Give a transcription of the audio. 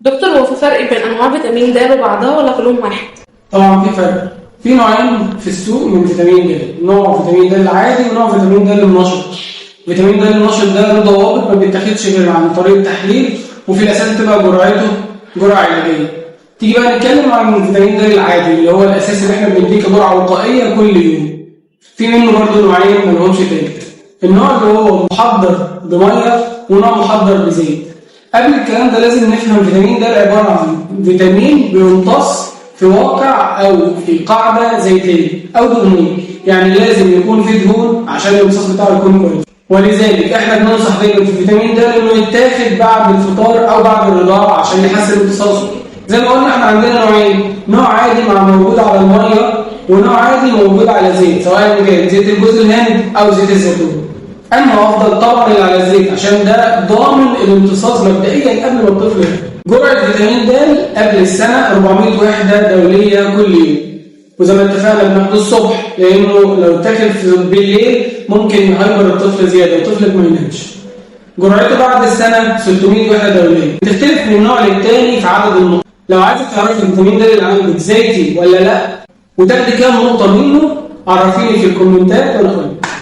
دكتور، هو في فرق بين انواع فيتامين د وبعضها ولا كلهم واحد؟ طبعا في فرق. في نوعين في السوق من فيتامين د، نوع فيتامين د العادي ونوع فيتامين د المنشط. فيتامين د المنشط ده له ضوابط، ما بيتاخدش غير عن طريق التحليل، وفي الاساس بتبقى جرعته جرعة علاجية. تيجي بقى نتكلم عن فيتامين د العادي اللي هو الاساسي اللي احنا بنديه كجرعه وقائيه كل يوم. في منه برضه نوعين ما لهمش تالت، النوع اللي هو محضر بميه ونوع محضر بزيت. قبل الكلام ده لازم نفهم فيتامين د عبارة عن فيتامين بيمتص في واقع او في قاعدة زيتيه او دهنيه، يعني لازم يكون في دهون عشان الامتصاص بتاعه يكون كويس. ولذلك احنا بننصح دايما في فيتامين د انه يتاخد بعد الفطار او بعد الرضاعة عشان يحسن امتصاصه. زي ما قلنا احنا عندنا نوعين، نوع عادي مع موجود على المية ونوع عادي موجود على زيت، سواء كان زيت الجوز الهند او زيت الزيتون. اما افضل طبعا اللي على الزيت عشان ده ضامن الامتصاص مبدئيا قبل ما الطفل ياخد. جرعة فيتامين د قبل السنة 400 وحده دولية كل يوم، وزي ما اتفقنا بناخده الصبح لانه لو اتاخد بالليل ممكن يهيبر الطفل زيادة وطفلك ما ينامش. جرعته بعد السنة 600 وحده دولية، بتختلف من نوع للتاني في عدد النقط. لو عايزه تعرفي فيتامين د اللي عندك زيتي ولا لا وتاخدي كام نقطة منه، عرفيني في الكومنتات وانا اقول.